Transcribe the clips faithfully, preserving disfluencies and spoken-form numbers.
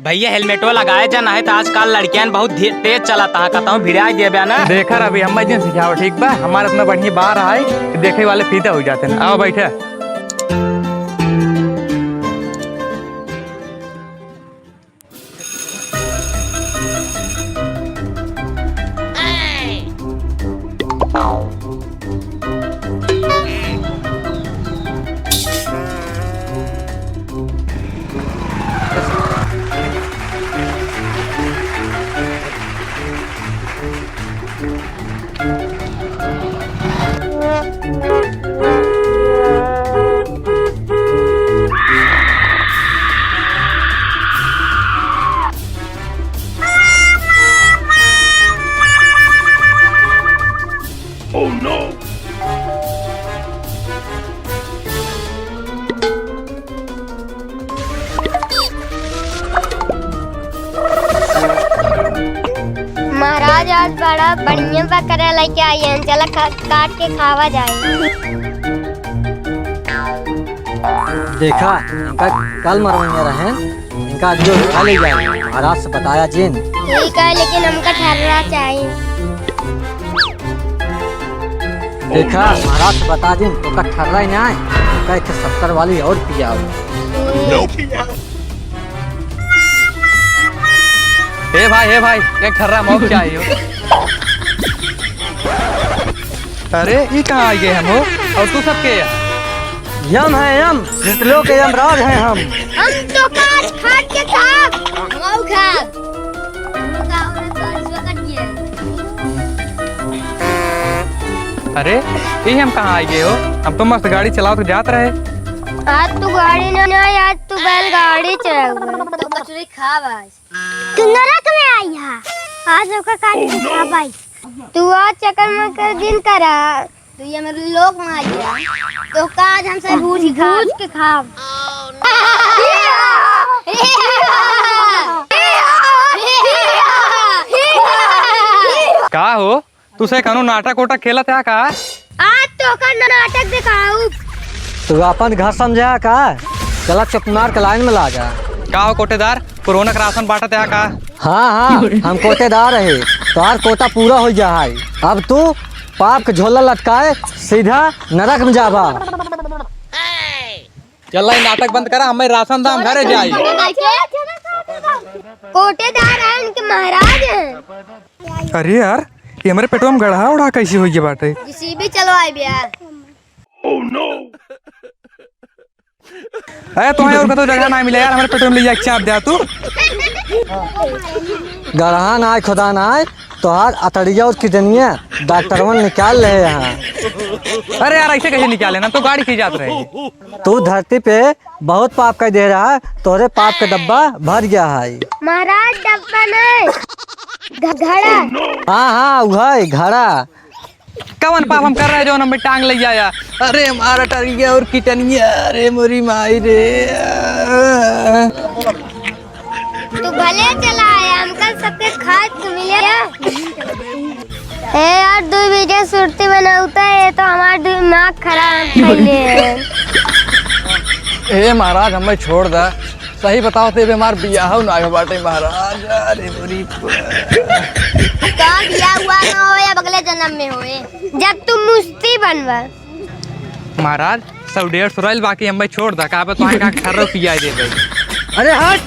भइया, हेलमेटवा लगाए जा, नाहीं त आजकल लड़कियन बहुत धे-, तेज चलत हैं, कतहूँ भिड़ाई देबे ना। देखा रवि, हम जिन सिखाओ, ठीक बा? हमार इतना बढ़िया बार है कि देखे वाले फीदा होइ जाते हैं। आओ बैठे। Oh no! महाराज, आज बड़ा बढ़िया बकरा लेके आई हैं, चला खा-, काट के खावा जाए। देखा, इनका कल मरवइया रहे, इनका आज जो उठा ले जाए, महाराज से बताया जिन। ठीक है, लेकिन हमका ठर्रा चाहिए। देखा, महाराज से बता दिन, तोका ठर्रा ही ना आए, तोका एक सत्तर वाली और पियाओ। ए भाई, ए भाई, एक ठर्रा मौक चाहिए हो। अरे, ई कहाँ आ गए हम हो? और तू सब के है? यम है यम, भूतलों के यमराज हैं हम। हम तो काट खाट के खाब, हम खाब। अरे, ई हम कहाँ आ गए हो? हम तो मस्त गाड़ी चलावत जात रहे। आज तू गाड़ी ना, ना, आज तू बैलगाड़ी चलावे। तो कचरी खाब आज। तू नरक में आई है, आज ओका काट के खाब आज। तू आज चक्कर मक्कर जिन करा। तू ये मेरे लोग में आ गया। तो का आज हम सब भूज के खाब। भूज के खाब। का हो, तू से कनो नाटक ओटक खेलत है का? आज तोका नाटक देखाऊ। तू अपन घर समझा का? चला चुपनार के लाइन में ला जा। का हो कोटेदार, कोरोना के राशन बांटत है का? हाँ, हाँ, हम कोटेदार है, तोहार कोटा पूरा हो जा है। अब तू पाप के झोला लटकाए सीधा नरक में जाबा। चल, ई नाटक बंद करा, हमें राशन दा, हम घरे जाई। कोटेदार है, इनके महाराज हैं। अरे यार, ये हमारे पेटवा में गड़हा उड़हा कैसे होइए बाटे? जेसीबी चलवाए बिया। अरे, तोहे और कतौ जगह ना मिले यार, हमारे पेटवा में ले जाके चाप दे तू। गड़हा ना आए, खुदा ना आए, तोहार अतड़िया और किडनिया डॉक्टरवन निकाल ले यहाँ। अरे यार, ऐसे कैसे निकाले ना, तो गाड़ी की जात रहे। तू धरती पे बहुत पाप कर दे रहा, तोरे पाप के डब्बा भर गया है। महाराज, डब्बा नहीं, घ-, घड़ा। हाँ, हाँ, वही घड़ा। कवन पाप हम कर रहे जो हमें टांग ले जाया? अरे मारा टरिया और किटनिया, अरे मोरी माई रे। तू भले चला आया, हमका सबके खाद तो मिले। ए यार, दुइ बीघे सुरती बनावता है, तो हमार दिमाग खराब कइले है। ए महाराज, हमें छोड़ दा। सही बताओ तो ये हमार बियाह ना आयो बाटे महाराज। अरे बुरी प- का बियाह हुआ ना हो या अगले जन्म में होए, जब तू मुस्ती बनवा। महाराज, सौ डेढ़ सौ रइल बाकी, हमें छोड़ दा, का बा, तोहे का खर्रो पियाई दे दे। अरे हट!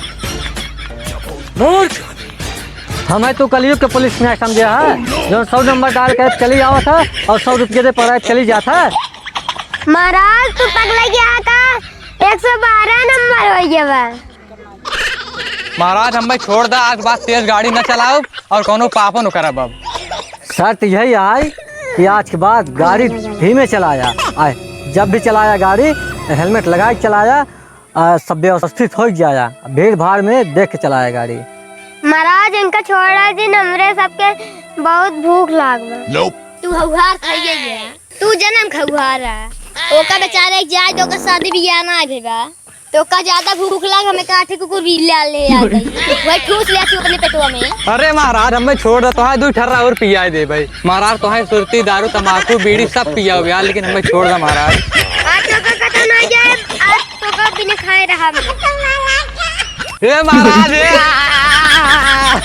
मूर्ख! हमें तो कलयुग के पुलिस नहीं समझे है, जो सौ नंबर डाल के चली आवत है और सौ रुपये दे पर चली जात है। महाराज, तू पगला गया का? एक सौ बारह नंबर हो गया बा। महाराज, हमें छोड़ दा, आज बाद तेज गाड़ी न चलाओ और कोनो पापो न करब अब। शर्त यही है कि आज के बाद गाड़ी धीमे चलाया, आ जब भी चलाया गाड़ी हेलमेट लगा के चलाया, आ सब व्यवस्थित हो जाया, भीड़ भाड़ में देख के चलाया गाड़ी। महाराज, इनका छोड़ा जी, हमरे सबके बहुत भूख लाग बा। तू हौहार खाइए गया, तू जन्म खौहार है। ओका बेचारे के जाए तो ओकर शादी बियाह ना भे बा। तो का ज्यादा भूख लाग, हमें काठी कुकुर भी ले ले आ गई। वही ठूस ले तू अपने पेटवा में। अरे महाराज, हमें छोड़ दे, तोहार दू ठर्रा और पियाए दे भाई। महाराज, तोहार सुरती, दारू, तमाकू, बीड़ी सब पिया हुआ, लेकिन हमें छोड़ दे महाराज। आज तो का खत्म ना जाए, आज तो का बिना खाए रहा। ए महाराज, ए, आ!